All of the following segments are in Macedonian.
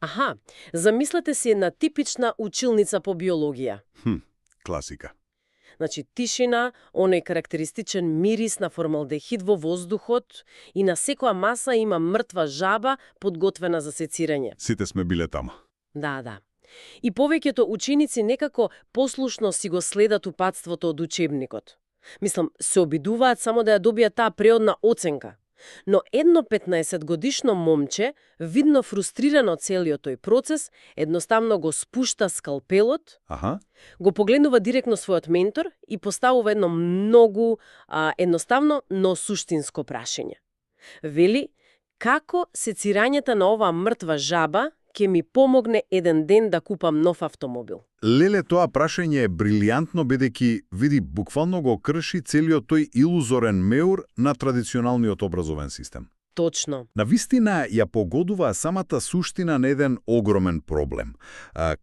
Аха, замислете си една типична училница по биологија. Класика. Значи, тишина, оној карактеристичен мирис на формалдехид во воздухот и на секоја маса има мртва жаба подготвена за сецирање. Сите сме биле тама. Да. И повеќето ученици некако послушно си го следат упатството од учебникот. Мислам, се обидуваат само да ја добијат таа преодна оценка. Но едно 15-годишно момче, видно фрустрирано од целиот тој процес, едноставно го спушта скалпелот, го погледнува директно својот ментор и поставува едно многу едноставно, но суштинско прашање. Вели, како сецирањето на оваа мртва жаба ќе ми помогне еден ден да купам нов автомобил? Леле, тоа прашање е брилијантно, бидејќи, види, буквално го крши целиот тој илузорен меур на традиционалниот образовен систем. Точно. Навистина ја погодува самата суштина на еден огромен проблем.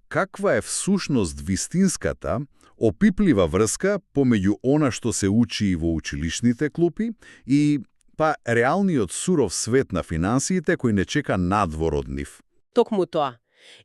Каква е всушност вистинската, опиплива врска помеѓу она што се учи во училишните клупи и реалниот суров свет на финансиите кој не чека надвор од нив? Токму тоа.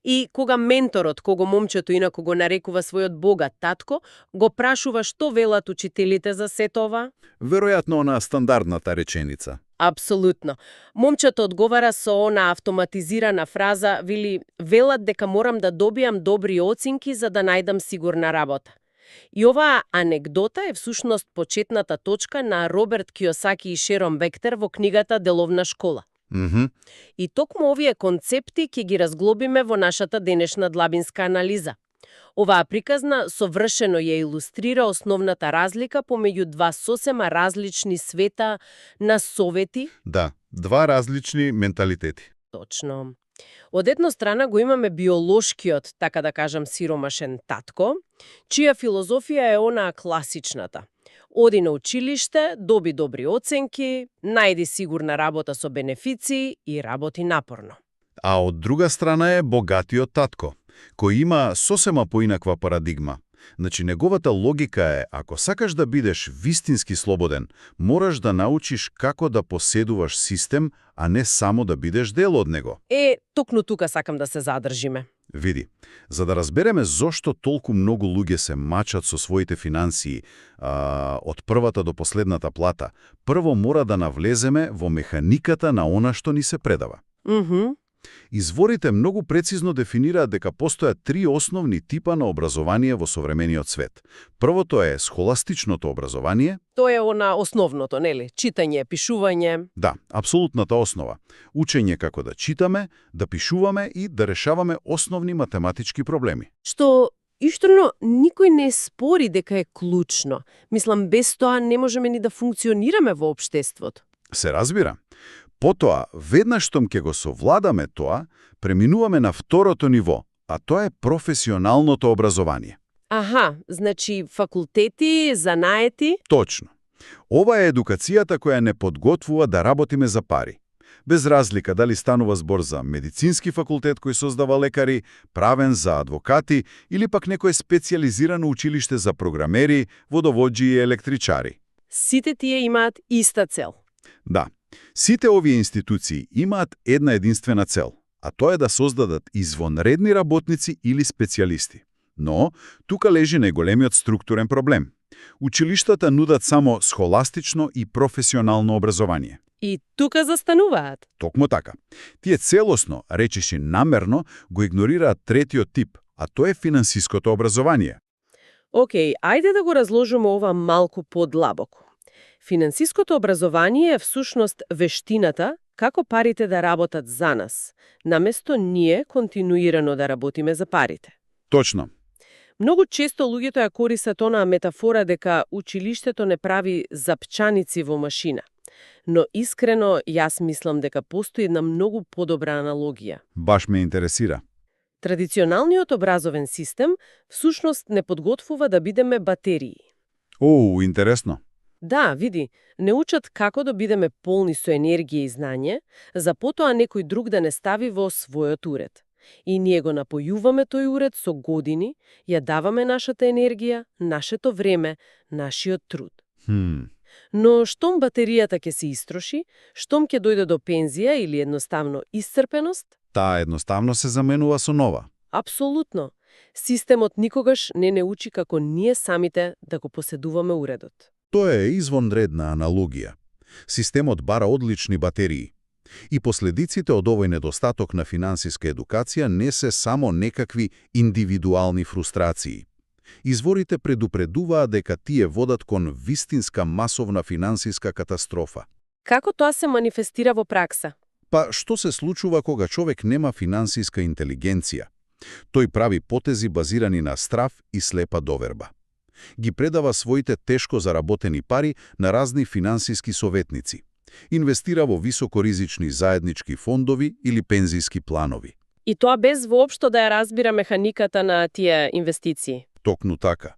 И кога менторот, кого момчето инаку го нарекува својот богат татко, го прашува што велат учителите за сето ова? Веројатно на стандардната реченица. Апсолутно. Момчето одговара со она автоматизирана фраза, вели, велат дека морам да добијам добри оценки за да најдам сигурна работа. И оваа анегдота е всушност почетната точка на Роберт Киосаки и Шерон Вектер во книгата Деловна школа. И токму овие концепти ќе ги разглобиме во нашата денешна длабинска анализа. Оваа приказна совршено ја илустрира основната разлика помеѓу два сосема различни света на совети. Да, два различни менталитети. Точно. Од една страна го имаме биолошкиот, така да кажам, сиромашен татко, чија филозофија е онаа класичната. Оди на училиште, доби добри оценки, најди сигурна работа со бенефиции и работи напорно. А од друга страна е богатиот татко, кој има сосема поинаква парадигма. Значи, неговата логика е, ако сакаш да бидеш вистински слободен, мораш да научиш како да поседуваш систем, а не само да бидеш дел од него. Токму тука сакам да се задржиме. Види, за да разбереме зошто толку многу луѓе се мачат со своите финансии, од првата до последната плата, прво мора да навлеземе во механиката на она што ни се предава. Изворите многу прецизно дефинираат дека постојат три основни типа на образование во современиот свет. Првото е схоластичното образование. Тоа е она основното, нели? Читање, пишување. Да, апсолутната основа. Учење како да читаме, да пишуваме и да решаваме основни математички проблеми. Што Ишторно, никој не спори дека е клучно. Мислам, без тоа не можеме ни да функционираме во општеството. Се разбира. Потоа, веднаш штом ќе го совладаме тоа, преминуваме на второто ниво, а тоа е професионалното образование. Значи факултети, занаети? Точно. Ова е едукацијата која не подготвува да работиме за пари. Без разлика дали станува збор за медицински факултет кој создава лекари, правен за адвокати или пак некое специализирано училиште за програмери, водовоđи и електричари. Сите тие имаат иста цел. Да. Сите овие институции имаат една единствена цел, а тоа е да создадат извонредни работници или специјалисти. Но, тука лежи најголемиот структурен проблем. Училиштата нудат само схоластично и професионално образование. И тука застануваат. Токму така. Тие целосно, речеши намерно, го игнорираат третиот тип, а тоа е финансиското образование. Океј, ајде да го разложиме ова малку подлабоко. Финансиското образование е всушност вештината како парите да работат за нас, наместо ние континуирано да работиме за парите. Точно. Многу често луѓето ја користат онаа метафора дека училиштето не прави запчаници во машина. Но искрено, јас мислам дека постои една многу подобра аналогија. Баш ме интересира. Традиционалниот образовен систем всушност не подготвува да бидеме батерии. Интересно. Да, види, не учат како да бидеме полни со енергија и знање, за потоа некој друг да не стави во својот уред. И ние го напојуваме тој уред со години, ја даваме нашата енергија, нашето време, нашиот труд. Но штом батеријата ќе се истроши, штом ќе дојде до пензија или едноставно исцрпеност, Таа едноставно се заменува со нова. Апсолутно. Системот никогаш не учи како ние самите да го поседуваме уредот. Тоа е извонредна аналогија. Системот бара одлични батерии. И последиците од овој недостаток на финансиска едукација не се само некакви индивидуални фрустрации. Изворите предупредуваат дека тие водат кон вистинска масовна финансиска катастрофа. Како тоа се манифестира во пракса? Па, што се случува кога човек нема финансиска интелигенција? Тој прави потези базирани на страв и слепа доверба. Ги предава своите тешко заработени пари на разни финансиски советници. Инвестира во високоризични заеднички фондови или пензиски планови. И тоа без воопшто да ја разбира механиката на тие инвестиции. Токму така.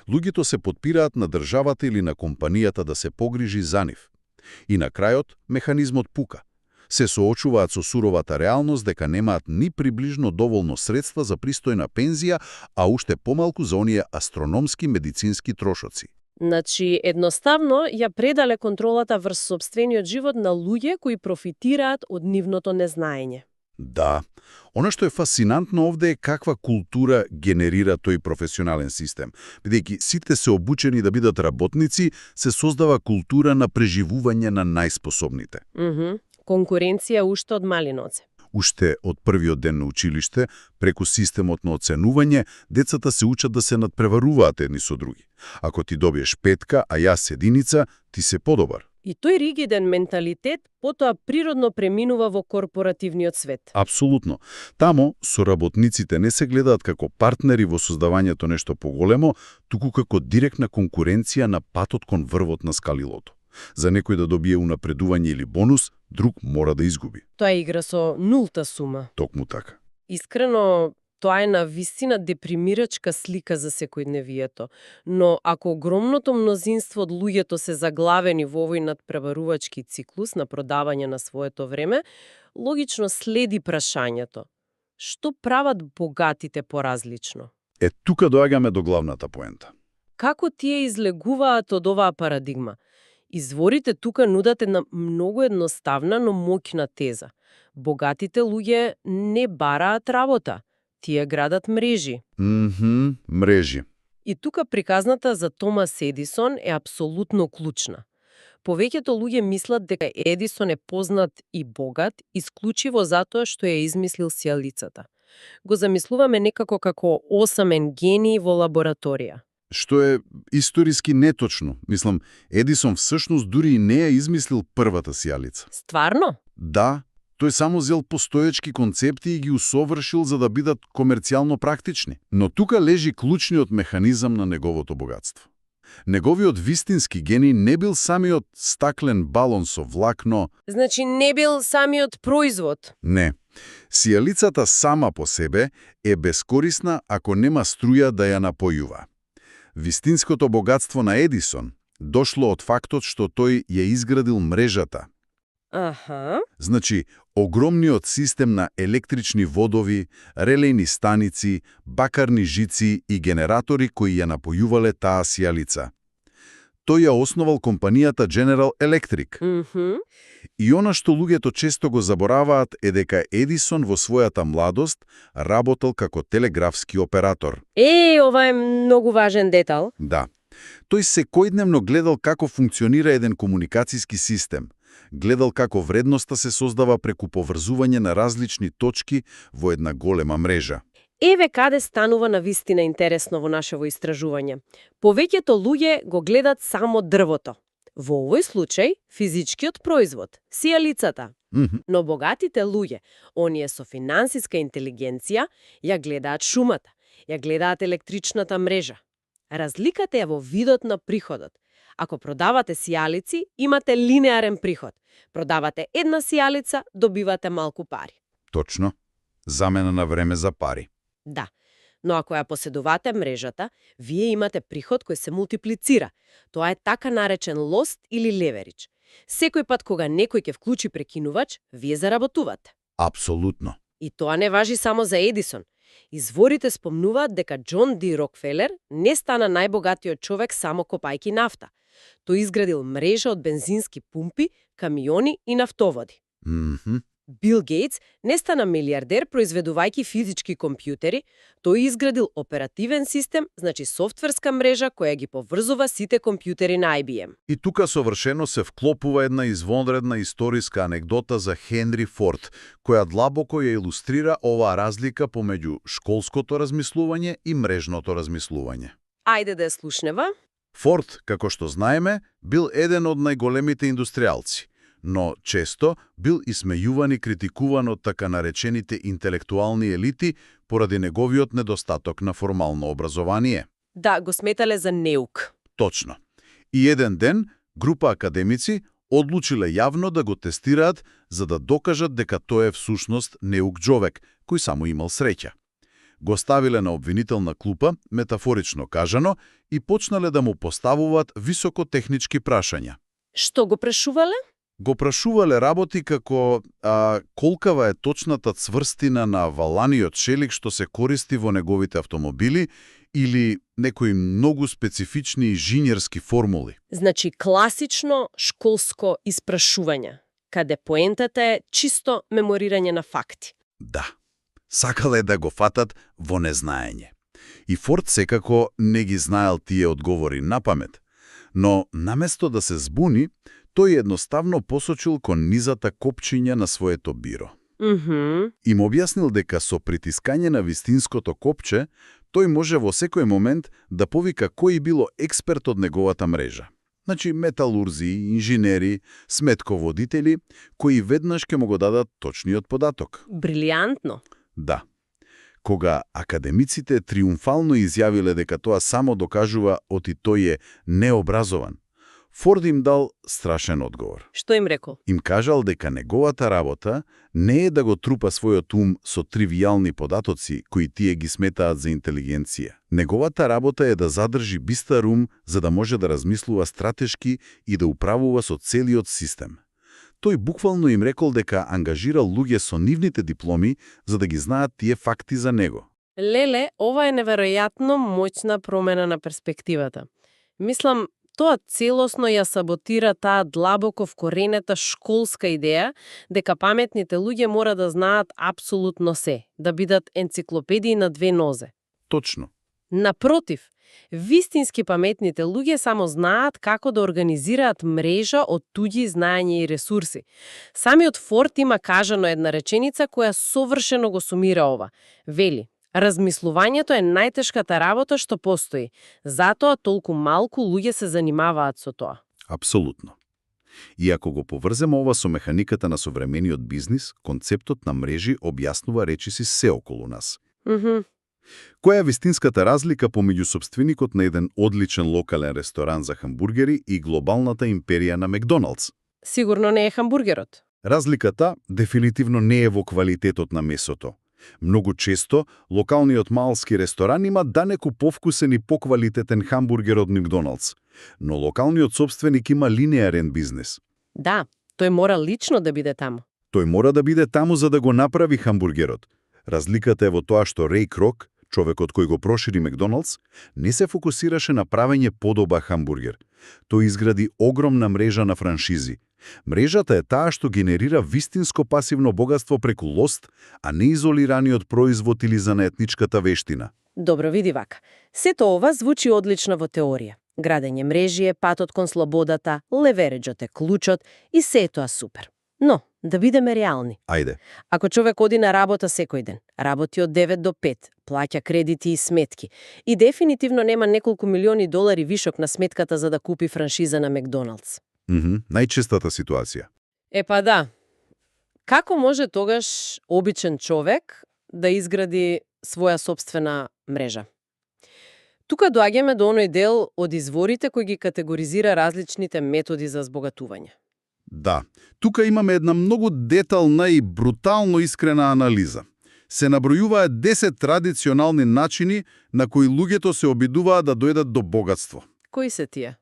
Луѓето се потпираат на државата или на компанијата да се погрижи за нив. И на крајот механизмот пука. Се соочуваат со суровата реалност дека немаат ни приближно доволно средства за пристојна пензија, а уште помалку за оние астрономски медицински трошоци. Значи, едноставно ја предале контролата врз сопствениот живот на луѓе кои профитираат од нивното незнаење. Да, она што е фасцинантно овде е каква култура генерира тој професионален систем. Бидејќи сите се обучени да бидат работници, се создава култура на преживување на најспособните. Конкуренција уште од мали ноце. Уште од првиот ден на училиште, преку системот на оценување, децата се учат да се надпреваруваат едни со други. Ако ти добиеш 5, а јас единица, ти се подобар. И тој ригиден менталитет потоа природно преминува во корпоративниот свет. Апсолутно. Тамо, соработниците не се гледаат како партнери во создавањето нешто поголемо, туку како директна конкуренција на патот кон врвот на скалилото. За некој да добие унапредување или бонус, друг мора да изгуби. Тоа е игра со нулта сума. Токму така. Искрено, тоа е на вистина депримирачка слика за секојдневието. Но ако огромното мнозинство од луѓето се заглавени во овој надпреварувачки циклус на продавање на своето време, логично следи прашањето. Што прават богатите поразлично? Тука доаѓаме до главната поента. Како тие излегуваат од оваа парадигма? Изворите тука нудат една многу едноставна, но моќна теза. Богатите луѓе не бараат работа. Тие градат мрежи. Мрежи. И тука приказната за Томас Едисон е апсолутно клучна. Повеќето луѓе мислат дека Едисон е познат и богат исклучиво затоа што ја измислил сијалицата. Го замислуваме некако како осамен гений во лабораторија. Што е историски неточно. Мислам, Едисон всушност дури и не ја измислил првата сијалица. Стварно? Да, тој само зел постоечки концепти и ги усовршил за да бидат комерцијално практични. Но тука лежи клучниот механизам на неговото богатство. Неговиот вистински гений не бил самиот стаклен балон со влакно. Значи не бил самиот производ. Не. Сијалицата сама по себе е бескорисна ако нема струја да ја напојува. Вистинското богатство на Едисон дошло од фактот што тој ја изградил мрежата. Значи, огромниот систем на електрични водови, релејни станици, бакарни жици и генератори кои ја напојувале таа сијалица. Тој ја основал компанијата General Electric. И она што луѓето често го забораваат е дека Едисон во својата младост работел како телеграфски оператор. Ова е многу важен детал. Да. Тој секојдневно гледал како функционира еден комуникацијски систем. Гледал како вредноста се создава преку поврзување на различни точки во една голема мрежа. Еве каде станува на вистина интересно во нашево истражување. Повеќето луѓе го гледат само дрвото. Во овој случај, физичкиот производ, сијалицата. Но богатите луѓе, оние со финансиска интелигенција, ја гледаат шумата, ја гледаат електричната мрежа. Разликата е во видот на приходот. Ако продавате сијалици, имате линеарен приход. Продавате една сијалица, добивате малку пари. Точно. Замена на време за пари. Да. Но ако ја поседувате мрежата, вие имате приход кој се мултиплицира. Тоа е така наречен лост или леверидж. Секој пат кога некој ќе вклучи прекинувач, вие заработувате. Апсолутно. И тоа не важи само за Едисон. Изворите спомнуваат дека Џон Ди Рокфелер не стана најбогатиот човек само копајки нафта. Тој изградил мрежа од бензински пумпи, камиони и нафтоводи. Бил Гейтс не стана милиардер произведувајќи физички компјутери, тој изградил оперативен систем, значи софтверска мрежа која ги поврзува сите компјутери на IBM. И тука совршено се вклопува една извонредна историска анегдота за Хенри Форд, која длабоко ја илустрира оваа разлика помеѓу школското размислување и мрежното размислување. Ајде да ја слушнева. Форд, како што знаеме, бил еден од најголемите индустријалци, но често бил исмејуван и критикуван од така наречените интелектуални елити поради неговиот недостаток на формално образование. Да, го сметале за неук. Точно. И еден ден, група академици одлучиле јавно да го тестираат за да докажат дека тој е всушност неук човек, кој само имал среќа. Го ставиле на обвинителна клупа, метафорично кажано, и почнале да му поставуваат високотехнички прашања. Што го прашувале? Го прашувале работи како колкава е точната цврстина на валаниот шелик што се користи во неговите автомобили или некои многу специфични инженерски формули. Значи класично школско испрашување, каде поентата е чисто меморирање на факти. Да. Сакале да го фатат во незнаење. И Форд секако не ги знаел тие одговори напамет, но наместо да се збуни, тој едноставно посочил кон низата копчиња на своето биро. Им објаснил дека со притискање на вистинското копче, тој може во секој момент да повика кој било експерт од неговата мрежа. Значи металурзи, инженери, сметководители, кои веднаш ќе му го дадат точниот податок. Брилијантно. Да. Кога академиците триумфално изјавиле дека тоа само докажува оти тој е необразован, Форд им дал страшен одговор. Што им рекол? Им кажал дека неговата работа не е да го трупа својот ум со тривијални податоци кои тие ги сметаат за интелигенција. Неговата работа е да задржи бистар ум за да може да размислува стратешки и да управува со целиот систем. Тој буквално им рекол дека ангажирал луѓе со нивните дипломи за да ги знаат тие факти за него. Леле, ова е неверојатно моćна промена на перспективата. Мислам, тоа целосно ја саботира таа длабоко вкоренета школска идеја дека паметните луѓе мора да знаат апсолутно се, да бидат енциклопедии на две нозе. Точно. Напротив, вистински паметните луѓе само знаат како да организираат мрежа од туѓи знаења и ресурси. Самиот Форд има кажано една реченица која совршено го сумира ова. Вели: размислувањето е најтешката работа што постои. Затоа толку малку луѓе се занимаваат со тоа. Апсолутно. И ако го поврземе ова со механиката на современиот бизнис, концептот на мрежи објаснува речиси се околу нас. Која е вистинската разлика помеѓу сопственикот на еден одличен локален ресторан за хамбургери и глобалната империја на Макдоналдс? Сигурно не е хамбургерот. Разликата дефинитивно не е во квалитетот на месото. Многу често, локалниот малски ресторан има данеку повкусен и поквалитетен хамбургер од Макдоналдс, но локалниот собственик има линеарен бизнис. Да, тој мора лично да биде таму. Тој мора да биде таму за да го направи хамбургерот. Разликата е во тоа што Рей Крок, човекот кој го прошири Макдоналдс, не се фокусираше на правење подоба хамбургер. Тој изгради огромна мрежа на франшизи. Мрежата е таа што генерира вистинско пасивно богатство преку лост, а не изолираниот производ или занаетничката вештина. Добро, види вака. Сето ова звучи одлично во теорија. Градење мрежи е патот кон слободата, левереджот е клучот и се тоа супер. Но, да бидеме реални. Ајде. Ако човек оди на работа секој ден, работи од 9 до 5, плаќа кредити и сметки и дефинитивно нема неколку милиони долари вишок на сметката за да купи франшиза на Макдоналдс. Најчестата ситуација. Па да. Како може тогаш обичен човек да изгради своја собствена мрежа? Тука доаѓаме до оној дел од изворите кој ги категоризира различните методи за збогатување. Да, тука имаме една многу детална и брутално искрена анализа. Се набројуваат 10 традиционални начини на кои луѓето се обидуваат да дојдат до богатство. Кои се тие?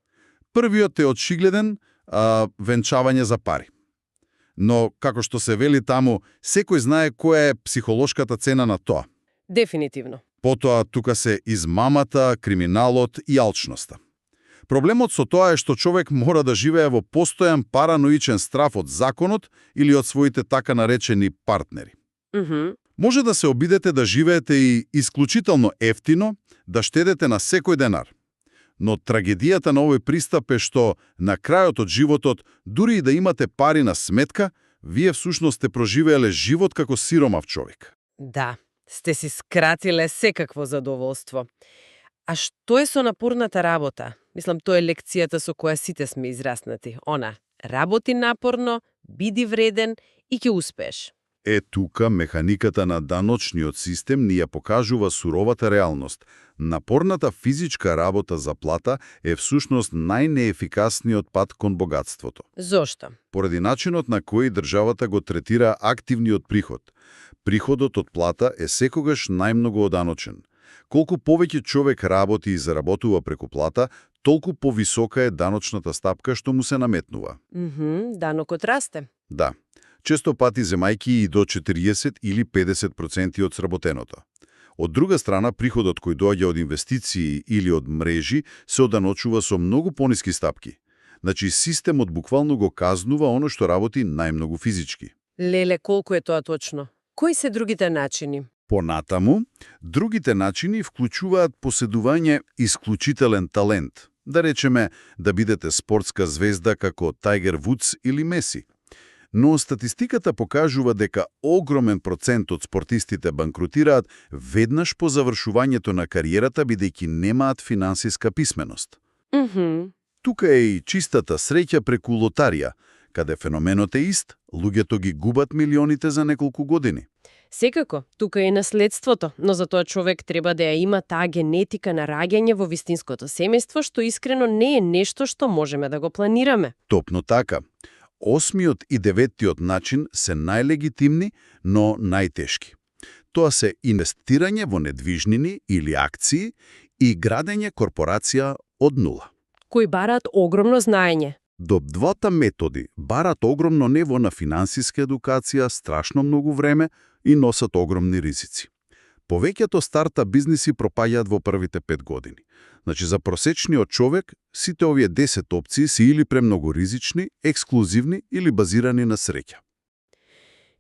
Првиот е очигледен, венчавање за пари. Но, како што се вели таму, секој знае која е психолошката цена на тоа. Дефинитивно. Потоа тука се измамата, криминалот и алчноста. Проблемот со тоа е што човек мора да живее во постојан параноичен страф од законот или од своите така наречени партнери. Може да се обидете да живеете и исклучително ефтино, да штедете на секој денар. Но трагедијата на овој пристап е што на крајот од животот, дури и да имате пари на сметка, вие всушност сте проживееле живот како сиромав човек. Да, сте си скратиле секакво задоволство. А што е со напорната работа? Мислам, тоа е лекцијата со која сите сме израснати. Она, работи напорно, биди вреден и ќе успееш. Тука механиката на даночниот систем ни ја покажува суровата реалност. Напорната физичка работа за плата е всушност најнеефикасниот пат кон богатството. Зошто? Поради начинот на кој државата го третира активниот приход. Приходот од плата е секогаш најмногу оданочен. Колку повеќе човек работи и заработува преку плата, толку повисока е даночната стапка што му се наметнува. Данокот расте. Да. Често пати земајки и до 40 или 50% од сработеното. Од друга страна, приходот кој доаѓа од инвестиции или од мрежи се оданочува со многу пониски стапки. Значи, системот буквално го казнува оно што работи најмногу физички. Леле, колку е тоа точно? Кои се другите начини? Понатаму, другите начини вклучуваат поседување исклучителен талент. Да речеме, да бидете спортска звезда како Тајгер Вудс или Меси. Но статистиката покажува дека огромен процент од спортистите банкротираат веднаш по завршувањето на кариерата бидејќи немаат финансиска писменост. Тука е и чистата среќа преку лотарија, каде феноменот е ист, луѓето ги губат милионите за неколку години. Секако, тука е наследството, но за тоа човек треба да ја има таа генетика на раѓање во вистинското семејство, што искрено не е нешто што можеме да го планираме. Топно така. 8-миот и 9-тиот начин се најлегитимни, но најтешки. Тоа се инвестирање во недвижнини или акции и градење корпорација од нула. Кои бараат огромно знаење. До двата методи барат огромно ниво на финансиска едукација, страшно многу време и носат огромни ризици. Повеќето старта бизниси пропаѓаат во првите 5 години. Значи, за просечниот човек, сите овие 10 опции се или премногу ризични, ексклузивни или базирани на среќа.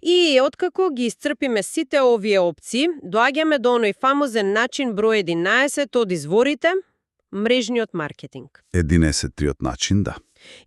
И откако ги исцрпиме сите овие опции, доаѓаме до оној фамозен начин број 11 од изворите, мрежниот маркетинг. 11-тиот начин, да.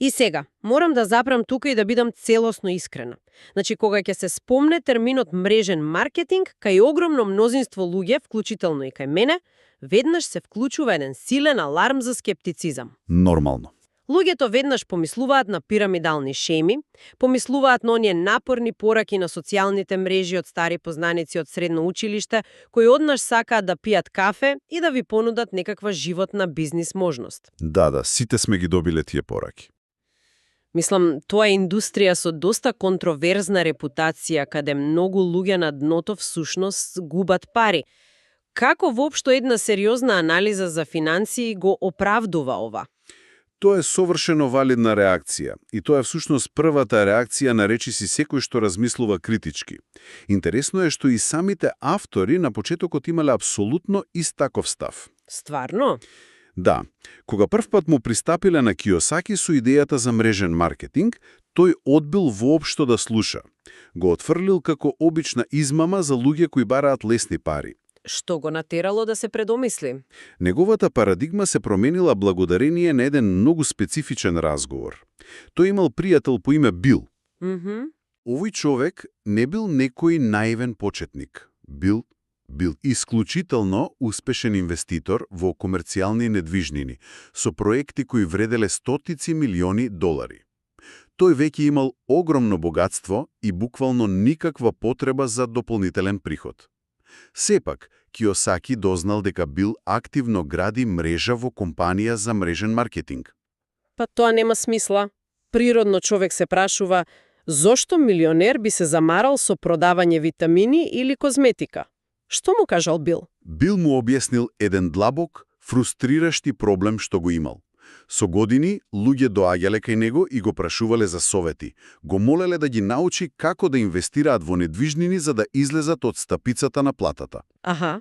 И сега, морам да запрам тука и да бидам целосно искрена. Значи, кога ќе се спомне терминот мрежен маркетинг, кај огромно мнозинство луѓе, вклучително и кај мене, веднаш се вклучува еден силен аларм за скептицизам. Нормално. Луѓето веднаш помислуваат на пирамидални шеми, помислуваат на оние напорни пораки на социјалните мрежи од стари познаници од средно училиште, кои однаш сакаат да пијат кафе и да ви понудат некаква животна бизнис можност. Да, сите сме ги добиле тие пораки. Мислам, тоа е индустрија со доста контроверзна репутација, каде многу луѓе на дното всушност губат пари. Како воопшто една сериозна анализа за финансии го оправдува ова? Тоа е совршено валидна реакција и тоа е всушност првата реакција на речиси секој што размислува критички. Интересно е што и самите автори на почетокот имале апсолутно ист таков став. Стварно? Да, кога првпат му пристапиле на Киосаки со идејата за мрежен маркетинг, тој одбил воопшто да слуша. Го отфрлил како обична измама за луѓе кои бараат лесни пари. Што го натерало да се предомисли? Неговата парадигма се променила благодарение на еден многу специфичен разговор. Тој имал пријател по име Бил. Овој човек не бил некој наивен почетник. Бил исклучително успешен инвеститор во комерцијални недвижнини, со проекти кои вределе стотици милиони долари. Тој веќе имал огромно богатство и буквално никаква потреба за дополнителен приход. Сепак, Киосаки дознал дека Бил активно гради мрежа во компанија за мрежен маркетинг. Па тоа нема смисла. Природно човек се прашува, зошто милионер би се замарал со продавање витамини или козметика? Што му кажал Бил? Бил му објаснил еден длабок, фрустриращи проблем што го имал. Со години, луѓе доаѓале кај него и го прашувале за совети. Го молеле да ги научи како да инвестираат во недвижнини за да излезат од стапицата на платата. Аха.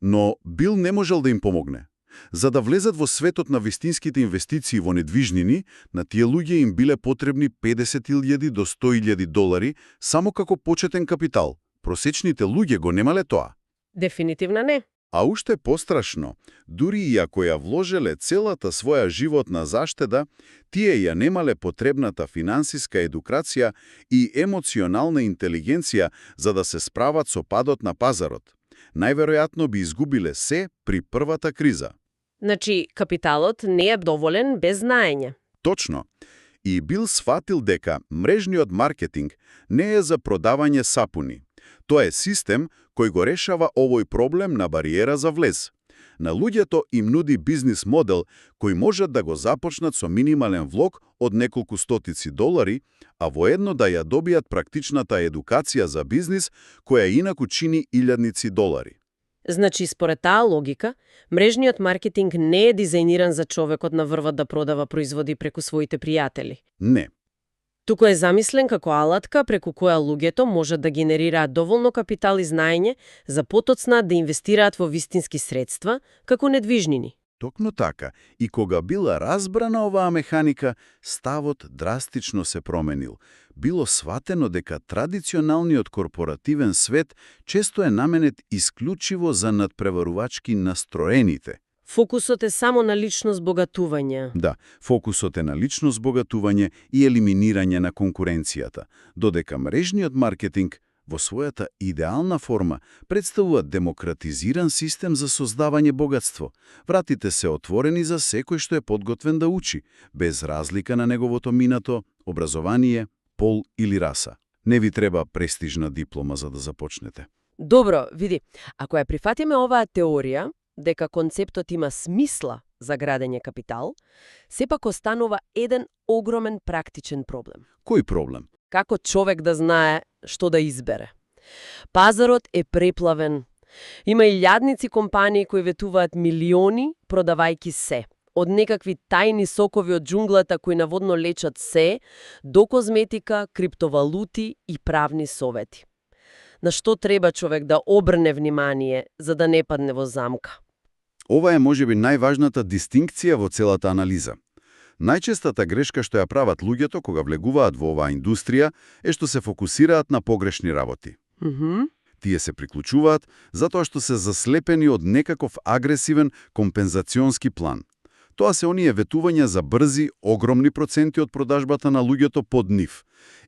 Но Бил не можел да им помогне. За да влезат во светот на вистинските инвестиции во недвижнини, на тие луѓе им биле потребни $50,000 до $100,000 само како почетен капитал. Просечните луѓе го немале тоа. Дефинитивно не. А уште пострашно, дури и ако ја вложеле целата своја животна заштеда, тие ја немале потребната финансиска едукација и емоционална интелигенција за да се справат со падот на пазарот. Најверојатно би изгубиле се при првата криза. Значи, капиталот не е доволен без знаење. Точно. И Бил сфатил дека мрежниот маркетинг не е за продавање сапуни. Тоа е систем кој го решава овој проблем на бариера за влез. На луѓето им нуди бизнис модел кој можат да го започнат со минимален влог од неколку стотици долари, а воедно да ја добијат практичната едукација за бизнис која инаку чини илјадници долари. Значи, според таа логика, мрежниот маркетинг не е дизајниран за човекот на врвот да продава производи преку своите пријатели. Не. Туку е замислен како алатка преку која луѓето можат да генерираат доволно капитал и знаење за потоцна да инвестираат во вистински средства, како недвижнини. Токму така, и кога била разбрана оваа механика, ставот драстично се променил. Било сватено дека традиционалниот корпоративен свет често е наменет исклучиво за надпреварувачки настроените. Фокусот е само на лично збогатување. Да, фокусот е на лично збогатување и елиминирање на конкуренцијата, додека мрежниот маркетинг во својата идеална форма представува демократизиран систем за создавање богатство. Вратите се отворени за секој што е подготвен да учи, без разлика на неговото минато, образование, пол или раса. Не ви треба престижна диплома за да започнете. Добро, види, ако ја прифатиме оваа теорија, дека концептот има смисла за градење капитал, сепак останува еден огромен практичен проблем. Кој проблем? Како човек да знае што да избере? Пазарот е преплавен. Има илјадници компании кои ветуваат милиони продавајки се. Од некакви тајни сокови од џунглата кои наводно лечат се, до козметика, криптовалути и правни совети. На што треба човек да обрне внимание за да не падне во замка? Ова е можеби најважната дистинкција во целата анализа. Најчестата грешка што ја прават луѓето кога влегуваат во оваа индустрија е што се фокусираат на погрешни работи. Тие се приклучуваат затоа што се заслепени од некаков агресивен компензационски план. Тоа се оние ветувања за брзи, огромни проценти од продажбата на луѓето под нив.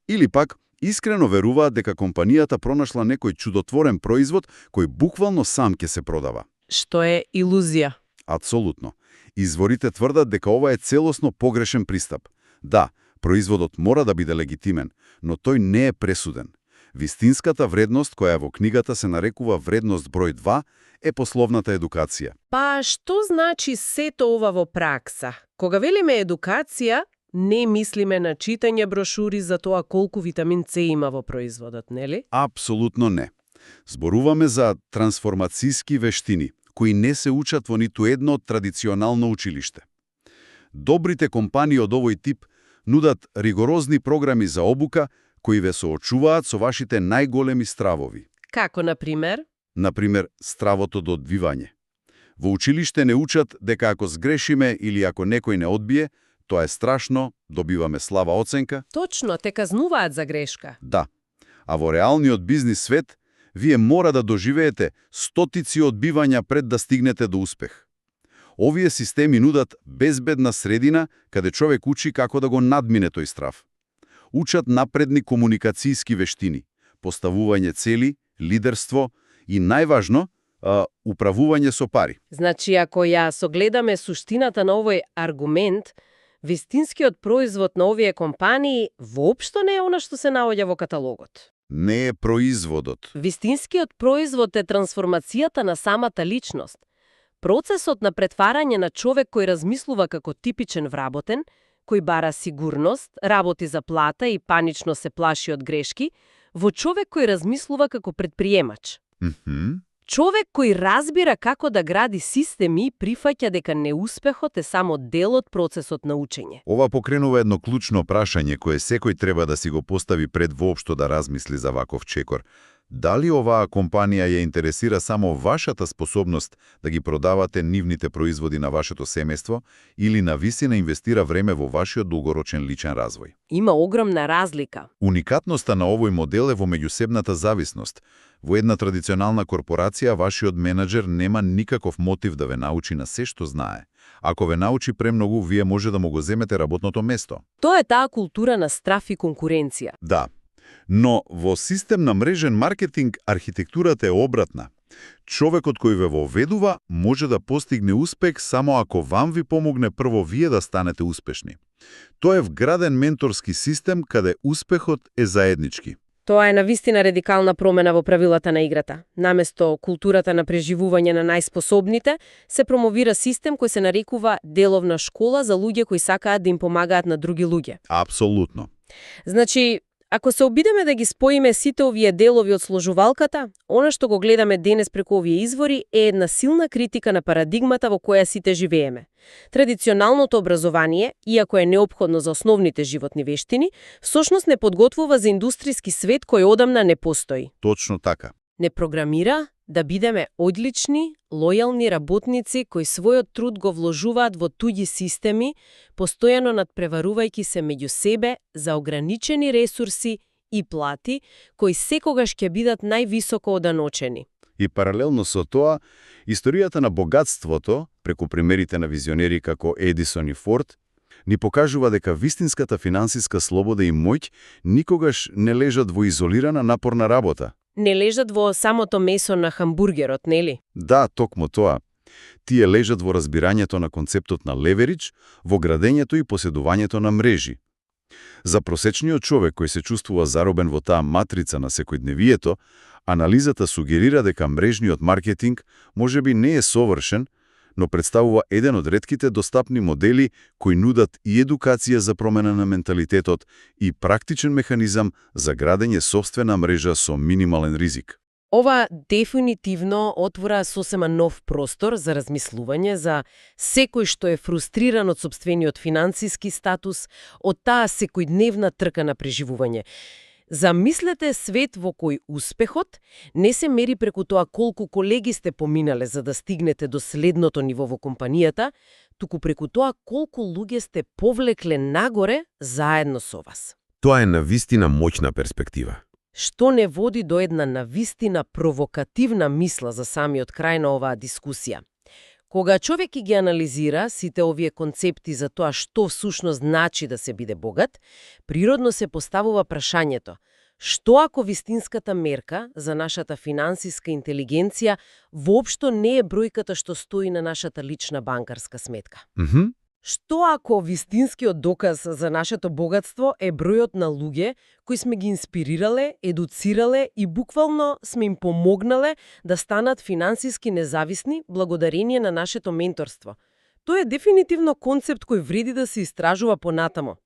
Или пак, искрено веруваат дека компанијата пронашла некој чудотворен производ кој буквално сам ќе се продава. Што е илузија. Апсолутно. Изворите тврдат дека ова е целосно погрешен пристап. Да, производот мора да биде легитимен, но тој не е пресуден. Вистинската вредност, која во книгата се нарекува вредност број 2, е пословната едукација. Па што значи сето ова во пракса? Кога велиме едукација, не мислиме на читање брошури за тоа колку витамин С има во производот, нели? Апсолутно не. Зборуваме за трансформацијски вештини, кои не се учат во ниту едно традиционално училиште. Добрите компании од овој тип нудат ригорозни програми за обука, кои ве соочуваат со вашите најголеми стравови. Како, например? Например, стравото до одбивање. Во училиште не учат дека ако сгрешиме или ако некој не одбие, тоа е страшно, добиваме слаба оценка. Точно, те казнуваат за грешка. Да. А во реалниот бизнис свет, вие мора да доживеете стотици одбивања пред да стигнете до успех. Овие системи нудат безбедна средина каде човек учи како да го надмине тој страв. Учат напредни комуникацијски вештини, поставување цели, лидерство и најважно, управување со пари. Значи, ако ја согледаме суштината на овој аргумент, вистинскиот производ на овие компании воопшто не е она што се наоѓа во каталогот. Не е производот. Вистинскиот производ е трансформацијата на самата личност. Процесот на претварање на човек кој размислува како типичен вработен, кој бара сигурност, работи за плата и панично се плаши од грешки, во човек кој размислува како предприемач. Човек кој разбира како да гради системи и прифаќа дека неуспехот е само дел од процесот на учење. Ова покренува едно клучно прашање кое секој треба да си го постави пред воопшто да размисли за ваков чекор. Дали оваа компанија ја интересира само вашата способност да ги продавате нивните производи на вашето семејство или навистина инвестира време во вашиот долгорочен личен развој? Има огромна разлика. Уникатноста на овој модел е во меѓусебната зависност. Во една традиционална корпорација, вашиот менаџер нема никаков мотив да ве научи на се што знае. Ако ве научи премногу, вие може да му го земете работното место. Тоа е таа култура на страф и конкуренција. Да, но во систем на мрежен маркетинг архитектурата е обратна. Човекот кој ве воведува може да постигне успех само ако вам ви помогне прво вие да станете успешни. Тоа е вграден менторски систем каде успехот е заеднички. Тоа е навистина радикална промена во правилата на играта. Наместо културата на преживување на најспособните, се промовира систем кој се нарекува деловна школа за луѓе кои сакаат да им помагаат на други луѓе. Апсолутно. Значи, ако се обидеме да ги споиме сите овие делови од сложувалката, она што го гледаме денес преку овие извори е една силна критика на парадигмата во која сите живееме. Традиционалното образование, иако е неопходно за основните животни вештини, всушност не подготвува за индустријски свет кој одамна не постои. Точно така. Не програмира да бидеме одлични, лојални работници кои својот труд го вложуваат во туѓи системи, постојано надпреварувајќи се меѓу себе за ограничени ресурси и плати, кои секогаш ќе бидат највисоко оданочени. И паралелно со тоа, историјата на богатството, преку примерите на визионери како Едисон и Форд, ни покажува дека вистинската финансиска слобода и моќ никогаш не лежат во изолирана напорна работа. Не лежат во самото месо на хамбургерот, нели? Да, токму тоа. Тие лежат во разбирањето на концептот на леверидж, во градењето и поседувањето на мрежи. За просечниот човек кој се чувствува заробен во таа матрица на секојдневието, анализата сугерира дека мрежниот маркетинг можеби не е совршен, но представува еден од ретките достапни модели кои нудат и едукација за промена на менталитетот и практичен механизам за градење сопствена мрежа со минимален ризик. Ова дефинитивно отвора сосема нов простор за размислување за секој што е фрустриран од сопствениот финансиски статус, од таа секојдневна трка на преживување. Замислете свет во кој успехот не се мери преку тоа колку колеги сте поминале за да стигнете до следното ниво во компанијата, туку преку тоа колку луѓе сте повлекле нагоре заедно со вас. Тоа е навистина моќна перспектива. Што не води до една навистина провокативна мисла за самиот крај на оваа дискусија. Кога човек ги анализира сите овие концепти за тоа што всушност значи да се биде богат, природно се поставува прашањето: што ако вистинската мерка за нашата финансиска интелигенција воопшто не е бројката што стои на нашата лична банкарска сметка? Што ако вистинскиот доказ за нашето богатство е бројот на луѓе кои сме ги инспирирале, едуцирале и буквално сме им помогнале да станат финансиски независни благодарение на нашето менторство? Тоа е дефинитивно концепт кој вреди да се истражува понатамо.